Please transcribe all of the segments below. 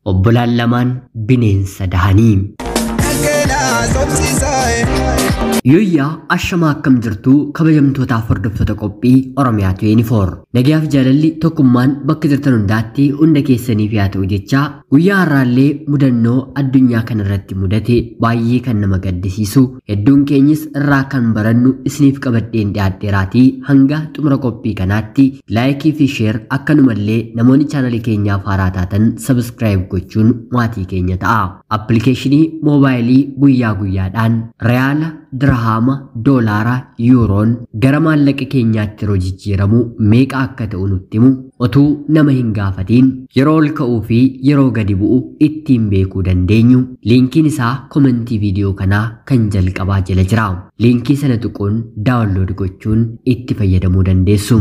Obbolaan lamaan bineensa dahanii. Yooyyaa ashamaa akkam jirtuu kabajamtootaaf hordoftoota qophii Oromiyaa 24. Nagayaaf jaalalli tokkummaan bakka jirtan hundaatti hunda keessaniif yaa ta'u jechaa guyyaa har'aallee mudannoo addunyaa kanarratti mudate baay'ee kan nama gaddisiisu hedduun keenyis irraa kan barannu isiniif qabadheen dhiyaadheeraatii hanga xumura qophii kanaatti laayikii fi sheer akkanumallee namoonni chaanalii keenyaaf haaraa taatan sabskiraayib gochuun maatii keenya ta'a. Appilikeeshinii moobaayilii guyyaa guyyaadhaan reyaala, dirhaama, doolaara, yuuroon gara maallaqa keenyaatti yeroo jijjiiramu meeqa akka ta'u nutti himu otuu nama hin gaafatiin yeroo ol ka'uu fi yeroo gadi bu'u ittiin beekuu dandeenyu liinkiin isaa komentii viidiyoo kanaa kan jalqabaa jala jira. Liinkii sana tuquun daawunlood gochuun itti fayyadamuu dandeessu.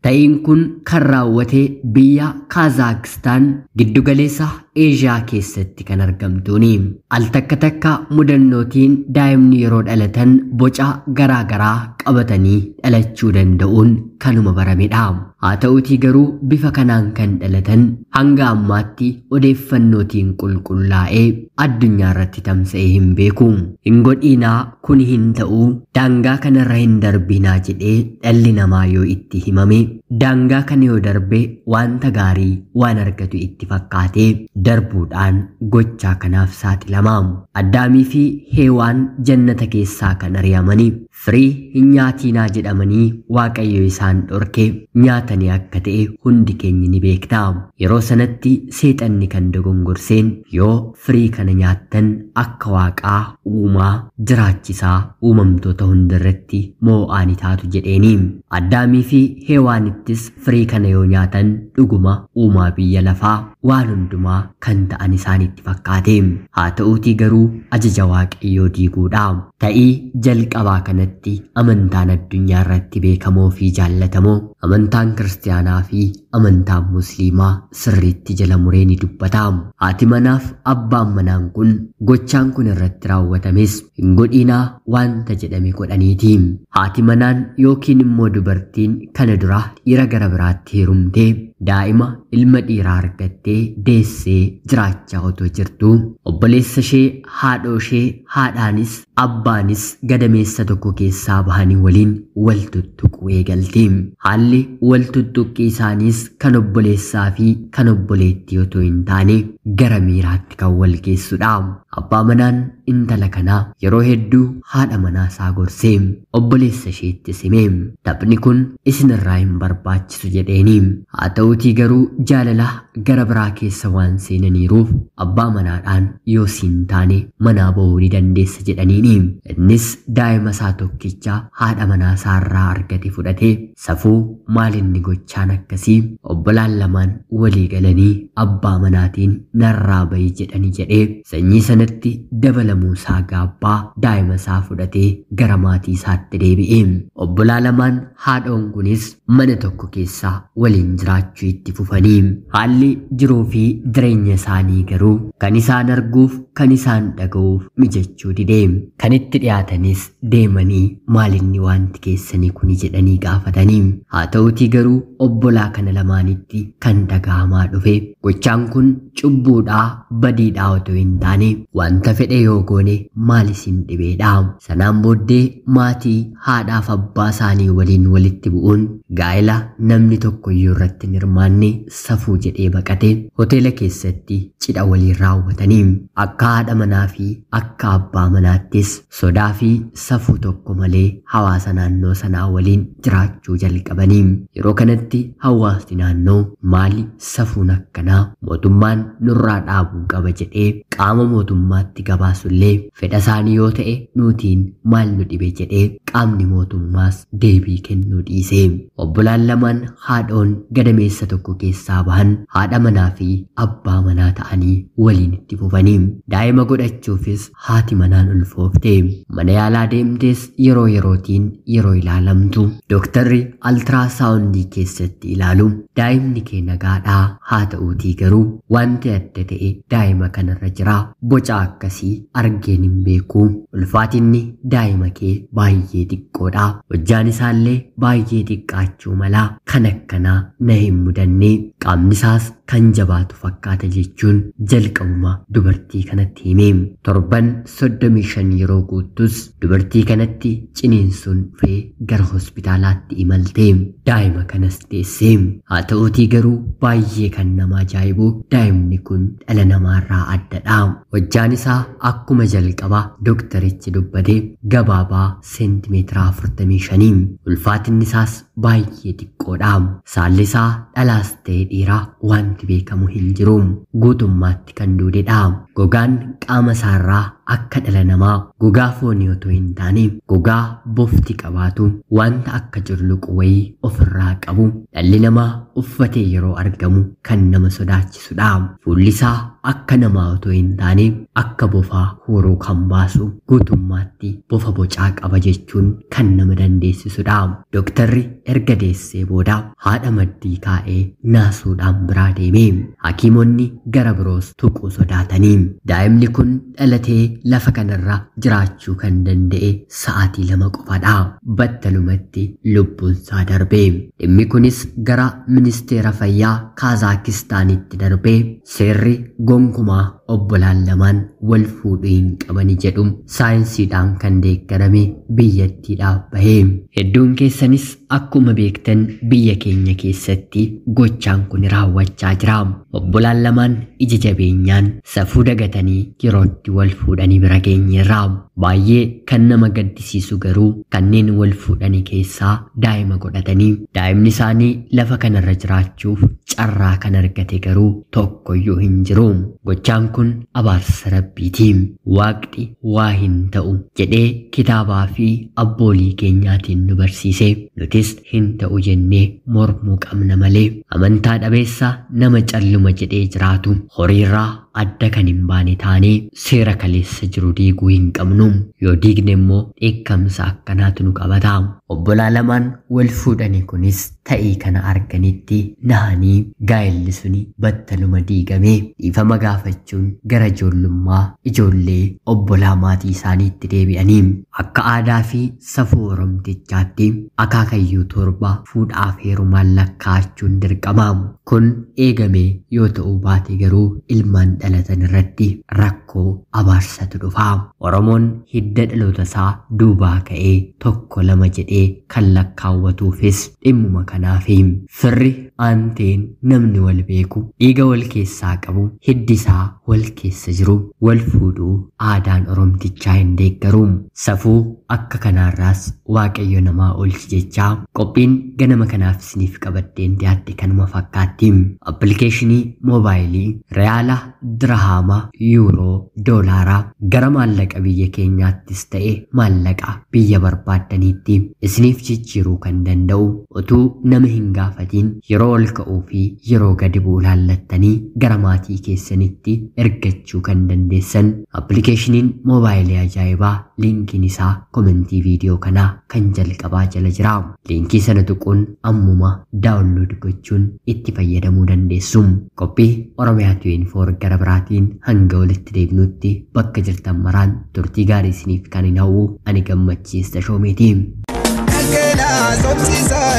Ta'iin kun kan raawwate biyya Kaazaakstaan giddugaleessa Eeshiyaa keessatti kan argamtuuni. Al takka takka mudannootiin daa'imni yeroo dhalatan boca garaa garaa qabatanii dhalachuu danda'uun kanuma baramedha. Haa ta'uutii garuu bifa kanaan kan dhalatan hanga ammaatti odeeffannootiin qulqullaa'ee addunyaa irratti tamsa'ee hin beeku. Hin godhiinaa, kun hin ta'uu, daangaa kanarra hin darbinaa jedhee dhalli namaa yoo itti himame daangaa kana yoo darbe wanta gaarii waan argatu itti fakkaatee darbuudhaan gochaa kanaaf saaxilama. Addaamii fi Heewaan jannata keessaa kan ari'amanii firii hin nyaatiinaa jedhamanii Waaqayyo isaan dhorke nyaatanii akka ta'e hundi keenya ni beekna. Yeroo sanatti seexanni kan dogongorseen yoo firii kana nyaattan akka waaqaa uumaa jiraachisaa uumamtoota hundarratti moo'aa ni taatu jedheeni. Addaamii fi Heewaanittis firii kana yoo nyaatan dhuguma uumaa biyya lafaa waan hundumaa kan ta'an isaanitti fakkaate. Haa ta'uutii garuu ajaja Waaqayyoo diiguudha. Ta'ii jalqabaa kanatti amantaan addunyaa irratti beekamoo fi jaallatamoo amantaan kiristaanaa fi amantaan musliimaa sirriitti jala muree ni dubbata. Haati manaaf abbaan manaan kun gochaan kun irratti raawwatames hin godhiinaa wanta jedhame godhaniiti. Haati manaan yookiin immoo dubartiin kana dura dhiira gara biraatti heerumtee daa'ima ilma dhiiraa argattee deessee jiraachaa otoo jirtu obboleessa ishee haadhoo ishee haadhaanis abbaanis gadameessa tokko keessaa bahanii waliin wal tuttuquu eegalti. Haalli wal tuttuqqii isaaniis kan obboleessaa fi kan obboleettii otoo hin taane gara miiraatti kan wal geessudha. Abbaa manaan intala kanaa yeroo hedduu haadha manaa isaa gorsee obboleessa isheetti simee taphni kun isinirraa hin barbaachisu jedheeni. Haa ta'uutii garuu jaalala gara biraa keessa waan seenaniiruuf abbaa manaadhaan yoo siin taane manaa ba'uu ni dandeessa jedhaniini. Innis daa'ima isaa tokkicha haadha manaa isaa irraa argate fudhatee safuu maalinni gochaan akkasii obbolaan lamaan walii galanii abbaa manaatiin narraa ba'i jedhani jedhee sanyii sanatti dabalamuu isaa gaabbaa daa'ima isaa fudhatee gara maatii isaatti deebi'e. Obbolaa lamaan haadhoon kunis mana tokko keessaa waliin jiraachuu itti fufanii. Haalli jiruu fi jireenya isaanii garuu kan isaan arguuf kan isaan dhaga'uuf mijachuu dide. Kan itti dhiyaatanis deemanii maalinni wanti keessanii kuni jedhanii gaafatanii. Haa ta'uutii garuu obbolaa kana lamaanitti kan dhaga'amaa dhufe gochaan kun cubbuudhaa badiidhaa otoo hin taane wanta fedhe yoo goone maal isin dhibeedha. Sanaan booddee maatii haadhaaf abbaa isaanii waliin walitti bu'uun gaa'ela namni tokko iyyuu irratti hin hirmaanne safuu jedhee baqate hoteela keessatti cidha waliin raawwatanii akka haadha manaa fi akka abbaa manaattis sodaa fi safuu tokko malee hawaasa naannoo sanaa waliin jiraachuu jalqabanii. Yeroo kanatti hawaasni naannoo maali safuun akkanaa mootummaan nurraa dhaabuu qaba jedhee qaama mootummaatti gabaasullee fedha isaanii yoo ta'e nutiin maal nu dhibe jedhee qaamni mootummaas deebii kennuu dhiise. Obbolaan lamaan haadhoon gadameessa tokko keessaa bahan haadha manaa fi abbaa manaa ta'anii waliin itti fufanii. Daa'ima godhachuufis haati manaan ulfoofte. Mana yaalaa deemtees yeroo yerootiin yeroo ilaalamtu dooktarri altiraasaawundii keessatti ilaalu daa'imni kee nagaadhaa, haa ta'uutii garuu wanti adda ta'e daa'ima kanarra jira, boca akkasii argeen hin beeku. Ulfaatinni daa'ima kee baay'ee xiqqoodha. Hojjaan isaallee baay'ee xiqqaachuu mala. Kan akkanaa na hin mudanne. Qaamni isaas kan jabaatu fakkaata jechuun jalqabuma dubartii kanatti hime. Torban 35 yeroo guuttus dubartii kanatti ciniinsuun dhufee gara hospitaalaatti imalte. Daa'ima kanas deesse. Haa ta'uutii garuu baay'ee kan nama ajaa'ibu daa'imni kun dhala namaarraa addadha. Hojjaan isaa akkuma jalqabaa doktarichi dubbate gabaabaa seentimeetira 45. Ulfaatinni isaas baay'ee xiqqoodha. Saalli isaa dhalaas ta'e dhiiraa wanti beekamu hin jiru. Guutummaatti kan duudedha. Gogaan qaama isaarraa akka dhala namaa gogaa foonii otoo hin taane gogaa bofti qabaatu wanta akka culluqu wayii ofirraa qabu dhalli namaa uffatee yeroo argamu kan nama sodaachisudha. Fuulli isaa akka namaa otoo hin taane akka bofaa huuruu kan baasu guutummaatti bofa bocaa qaba jechuun kan nama dandeessisudha. Dooktarri erga deessee booda haadha maddii kaa'ee naasuudhaan biraa deeme. Hakiimonni gara biroos tuquu sodaatanii. Daa'imni kun dhalatee lafa kanarra jiraachuu kan danda'e sa'aatii 2 qofadha. Battalumatti lubbuun isaa darbe. Dhimmi kunis gara ministeera fayyaa Kaazakistaanitti darbee seerri gonkumaa obbolaan lamaan wal fuudhuu hin qabani jedhu saayinsiidhaan kan deeggarame biyyattiidhaaf bahe. Hedduun keessanis akkuma beektan biyya keenya keessatti gochaan kun raawwachaa jira. Obbolaan lamaan ija jabeenyaan safuu dagatanii yerootti wal fuudhanii bira geenyeerra. Baay'ee kan nama gaddisiisu garuu kanneen wal fuudhanii keessaa daa'ima godhatanii daa'imni isaanii lafa kanarra jiraachuuf carraa kan argate garuu tokkoyyuu hin jiru. Gochaan kun abaarsa rabbiiti. Waaqni waa hin ta'u jedhee kitaabaa fi abboolii keenyaatiin nu barsiise. Nutis hin ta'u jennee mormuu qabna malee amantaa dhabeessa nama calluma jedhee jiraatu horiirraa adda kan hin baane taanee seera kaleessa jiru diiguu hin qabnu. Yoo diigne immoo dheekkamsa akkanaatu nu qabata. Obbolaa lamaan wal fuudhani kunis ta'ii kana arganitti nahanii gaa'elli suni battaluma diigame dhiifama gaafachuun gara ijoollummaa ijoollee obbolaa maatii isaaniitti deebi'anii akka aadaa fi safuu Oromtichaatti akaakayyuu 7 fuudhaaf heerumaan lakkaa'achuun dirqama. Kun eegame yoo ta'uu baate garuu ilmaan dhalatan irratti rakkoo abaarsatu dhufa. Oromoon hidda dhaloota isaa duubaa ka'ee 1 2 jedhee kan lakkaawwatuufis dhimmuma kanaafi. Firri aanteen namni wal beeku dhiiga wal keessaa qabu hiddi isaa wal keessa jiru wal fuudhuu aadaan Oromtichaa hin deeggaru. Safuu akka kanaarraas Waaqayyo namaa oolchi jechaa qophiin ganama kanaaf isiniif qabaddeen dhiyaatte kanuma fakkaatti. Appilikeeshinii moobaayilii reyaala, dirhaama, yuuroo, doolaaraa gara maallaqa biyya keenyaattis ta'e maallaqa biyya barbaaddaniitti isiniif jijjiiruu kan danda'u utuu nama hin gaafatiin yeroo ol ka'uu fi yeroo gadi bu'u laallattanii gara maatii keessanitti ergachuu kan dandeessan appilikeeshiniin moobaayilii ajaa'ibaa liinkiin isaa komentii viidiyoo kanaa kan jalqabaa jala jira. Liinkii sana tuquun ammuma daawunlood gochuun itti fayyadamuu dandeessu. Qophii Oromiyaa 24 gara biraatiin hanga walitti deebinutti bakka jirtan maraan turtii gaarii isiniif kan hin hawwu ani Gammachiis Tashoomeeti. Dhaggeedhaa sobsiisaa.